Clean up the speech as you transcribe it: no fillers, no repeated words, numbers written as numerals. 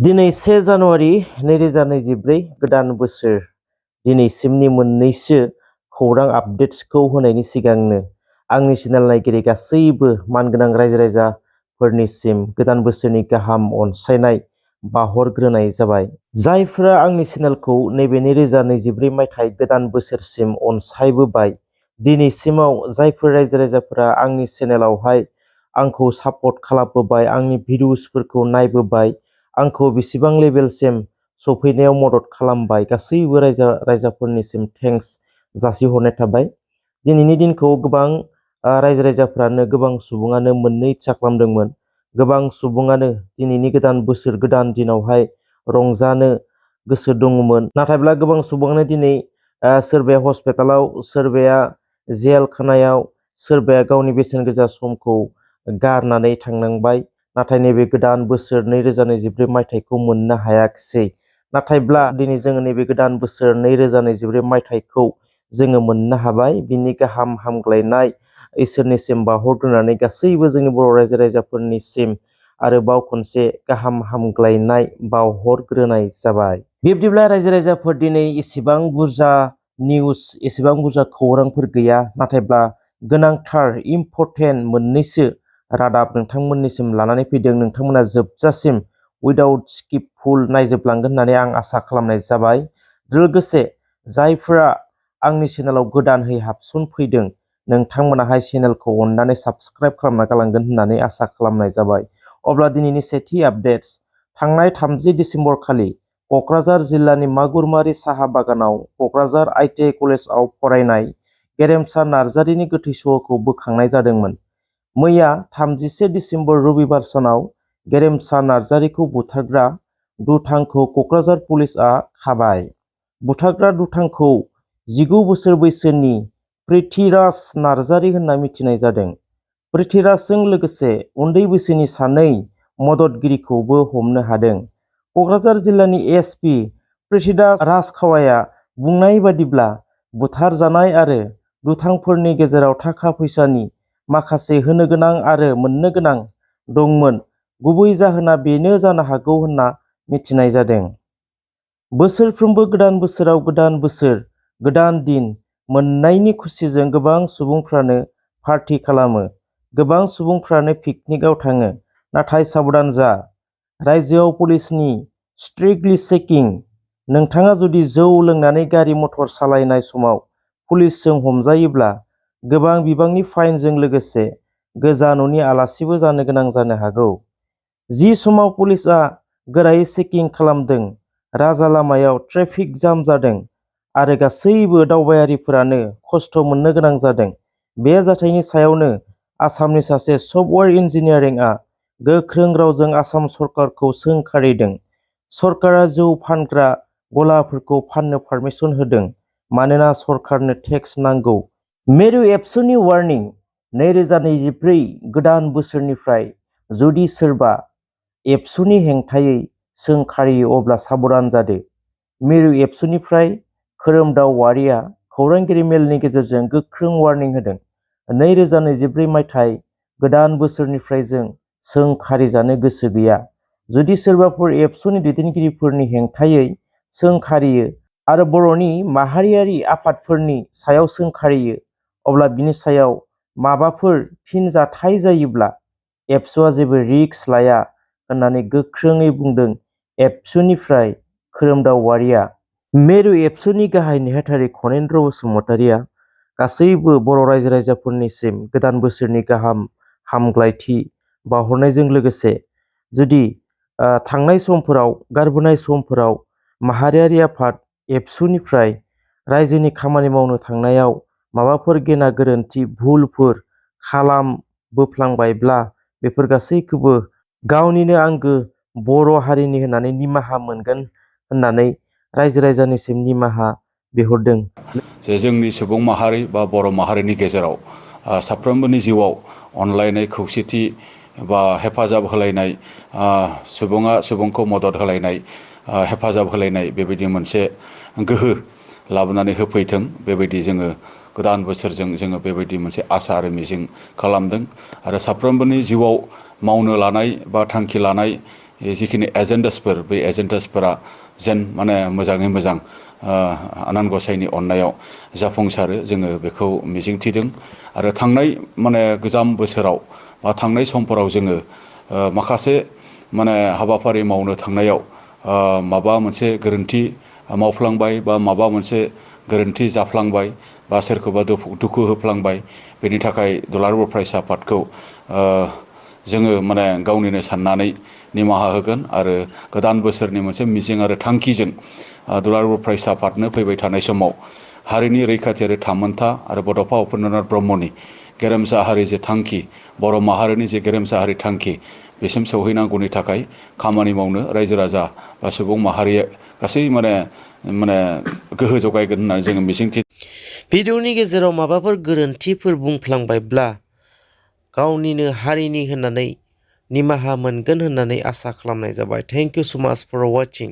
दिनै 1 जानुवारि 2024 गोदान बोसोर दिनैसिमनि मोननैसो खौरां आपडेट्सखौ होनायनि सिगांनो आंनि चेनेल नायगिरि गासैबो मानगोनां रायजो राजाफोरनिसिम गोदान बोसोरनि गाहाम अनसायनाय बावहरग्रोनाय जाबाय। जायफोरा आंनि चेनेलखौ नैबे 2024 मायथाइ गोदान बोसोरसिम अनसायबोबाय, दिनैसिमाव जायफोर रायजो राजाफोरा आंनि चेनेलावहाय आंखौ सापर्ट खालामबोबाय, आंनि भिडिअसफोरखौ नायबोबाय, आंखौ बेसेबां लेभेलसिम सफैनायाव मदद खालामबाय, गासैबो रायजाफोरनिसिम थेंक्स जासिहरनाय थाबाय। दिनैनि दिनखौ गोबां रायजो राजाफ्रानो गोबां सुबुङानो मोननो इच्छा खालामदोंमोन। गोबां सुबुङानो दिनैनि गोदान बोसोर गोदान दिनावहाय रंजानो गोसो दङमोन। नाथायब्ला गोबां सुबुङानो दिनै सोरबाया हस्पिटालाव, सोरबाया जेल खानायाव, सोरबाया गावनि बेसेन गोसा समखौ गारनानै थांनांबाय। नाथाय नैबे गोदान बोसोर 2024 मायथाइखौ मोननो हायाखिसै। नाथायब्ला दिनै जोङो नैबे गोदान बोसोर 2024 मायथाइखौ जोङो मोननो हाबाय। बिनि गाहाम हामग्लायनाय इसोरनिसिम बावहरग्रोनानै गासैबो जोंनि बर' रायजो राजाफोरनिसिम आरोबाव खनसे गाहाम हामग्लायनाय बावहरग्रोनाय जाबाय। बिब्दिब्ला रायजो राजाफोर, दिनै एसेबां बुरजा निउस, एसेबां बुरजा खौरांफोर गैया। नाथायब्ला गोनांथार इम्परटेन्ट मोननैसो रादाब नोंथांमोननिसिम लानानै फैदों। नोंथांमोना जोबजासिम उइदाउट स्किप फुल नायजोबलांगोन होननानै आं आसा खालामनाय जाबाय। लोगोसे जायफोरा आंनि चेनेलाव गोदानहै हाबसनफैदों, नोंथांमोनाहाय चेनेलखौ अननानै साबस्क्राइब खालामना गालांगोन होननानै आसा खालामनाय जाबाय। अब्ला दिनैनि सेथि आपडेट्स। थांनाय 30 डिसेम्बर खालि क'क्राझार जिल्लानि मागुरमारि साहा बागानाव क'क्राझार ITI कलेजआव फरायनाय गेरेमसा नार्जारिनि गोथै सह'खौ बोखांनाय जादोंमोन। मैया 31 डिसेम्बर रबिबार सानाव गेरेमसा नार्जारिखौ बुथारग्रा दुथांखौ क'क्राझार पुलिसआ खाबाय। बुथारग्रा दुथांखौ 19 बोसोर बैसोनि पृथ्वीराज नार्जारि होनना मिथिनाय जादों। पृथ्वीराजजों लोगोसे उन्दै बैसोनि 2 मददगिरिखौबो हमनो हादों। क'क्राझार जिल्लानि SP पृथ्वीराज राजखावाया बुंनाय बादिब्ला बुथारजानाय आरो दुथांफोरनि गेजेराव थाखा फैसानि माखासे होनो गोनां आरो मोननो गोनां दंमोन। गुबै जाहोना बेनो जानो हागौ होनना मिथिनाय जादों। बोसोरफ्रोमबो गोदान बोसोराव गोदान बोसोर, गोदान दिन मोननायनि खुसिजों गोबां सुबुंफ्रानो पार्टी खालामो। गोबां सुबुंफ्रानो पिकनिकआव थाङो। नाथाय साबधान जा, रायजोआव पुलिसनि स्ट्रिक्टलि चेकिं। नोंथाङा जुदि जौ लोंनानै गारि मटर सालायनाय समाव पुलिसजों हमजायोब्ला गोबां बिबांनि फाइनजों लोगोसे गोजा न'नि आलासिबो जानो गोनां जानो हागौ। जि समाव पुलिसआ गोरायै चेकिं खालामदों, राजा लामायाव ट्रेफिक जाम जादों आरो गासैबो दावबायारिफोरानो खस्थ' मोननो गोनां जादों। बे जाथायनि सायावनो आसामनि सासे सफ्टवेयार इन्जिनियारिंआ गोख्रों रावजों आसाम सरकारखौ सोंखारिदों। सरकारा जौ फानग्रा गलाफोरखौ फाननो पारमिसन होदों मानोना सरकारनो टेक्स नांगौ। मेरु एबसुनि वार्निं। 2024 गोदान बोसोरनिफ्राय जुदि सोरबा एबसुनि हेंथायै सोंखारियो अब्ला साबधान जादो। मेरु एबसुनिफ्राय खोरोमदाव वारिया खौरांगिरि मेलनि गेजेरजों गोख्रों वार्निं होदों। 2024 मायथाइ गोदान बोसोरनिफ्राय जों सोंखारिजानो गोसो गैया। जुदि सोरबाफोर एबसुनि दैदेनगिरिफोरनि हेंथायै सोंखारियो आरो बर'नि माहारियारि आफादफोरनि सायाव सोंखारियो, अब्ला बिनि सायाव माबाफोर फिनजाथाय जायोब्ला एबसुआ जेबो रिस्क लाया होननानै गोख्रोङै बुंदों एबसुनिफ्राय खोरोमदाव वारिया। मेरु एबसुनि गाहाय नेहाथारि खनेन्द्र बसुमतारिया गासैबो बर' रायजो राजाफोरनिसिम गोदान बोसोरनि गाहाम हामग्लायथि बावहरनायजों लोगोसे जुदि थांनाय समफोराव, गारबोनाय समफोराव माहारियारि आफाद एबसुनिफ्राय रायजोनि खामानि मावनो थांनायाव माबाफोर गेना गोरोन्थि भुलफोर खालामबोफ्लांबायब्ला बेफोर गासैखौबो गावनिनो आंगो बर' हारिनि होननानै निमाहा मोनगोन होननानै रायजो राजानिसिम निमाहा बिहरदों। जे जोंनि सुबुं माहारि बा बर' माहारिनि गेजेराव साफ्रोमबोनि जिउआव अनलायनाय, खौसेथि बा हेफाजाब होलायनाय, सुबुङा सुबुंखौ मदद होलायनाय, हेफाजाब होलायनाय बेबायदि मोनसे गोहो लाबोनानै होफैथों। बेबायदि जोङो गोदान बोसोरजों जोङो बेबायदि मोनसे आसा आरो मिजिं खालामदों। आरो साफ्रोमबोनि जिउआव मावनो लानाय बा थांखि लानाय जिखिनि एजेन्डासफोर बे एजेन्डासफोरा जेन माने मोजाङै मोजां आनान गसाइनि अननायाव जाफुंसारो जोङो बेखौ मिजिंथिदों आरो थांनाय माने गोजाम बोसोराव बा थांनाय समफोराव जोङो माखासे माने हाबाफारि मावनो थांनायाव माबा मोनसे गोरोन्थि मावफ्लांबाय बा माबा मोनसे गोरोन्थि जाफ्लांबाय बा सोरखौबा दुखु होफ्लांबाय बेनि थाखाय दुलाराय बर' फरायसा आफादखौ जोङो माने गावनिनो साननानै निमाहा होगोन आरो गोदान बोसोरनि मोनसे मिजिं आरो थांखिजों दुलाराय बर' फरायसा आफादनो फैबाय थानाय समाव हारिनि रैखाथि आरो थामोनथा आरो बड'फा उपेन्द्रनाथ ब्रह्मनि गेरेमसा हारि जे थांखि बर' माहारिनि जे गेरेमसा हारि थांखि बेसिम सौहैनांगौनि थाखाय खामानि मावनो रायजो राजा बा सुबुं माहारिया गासै माने गोहो जगायगोन होननानै जोङो मिजिंथिदों। भिडिअनि गेजेराव माबाफोर गोरोन्थिफोर बुंफ्लांबायब्ला गावनिनो हारिनि होननानै निमाहा मोनगोन होननानै आसा खालामनाय जाबाय। थेंक इउ सो माच फर वाचिं।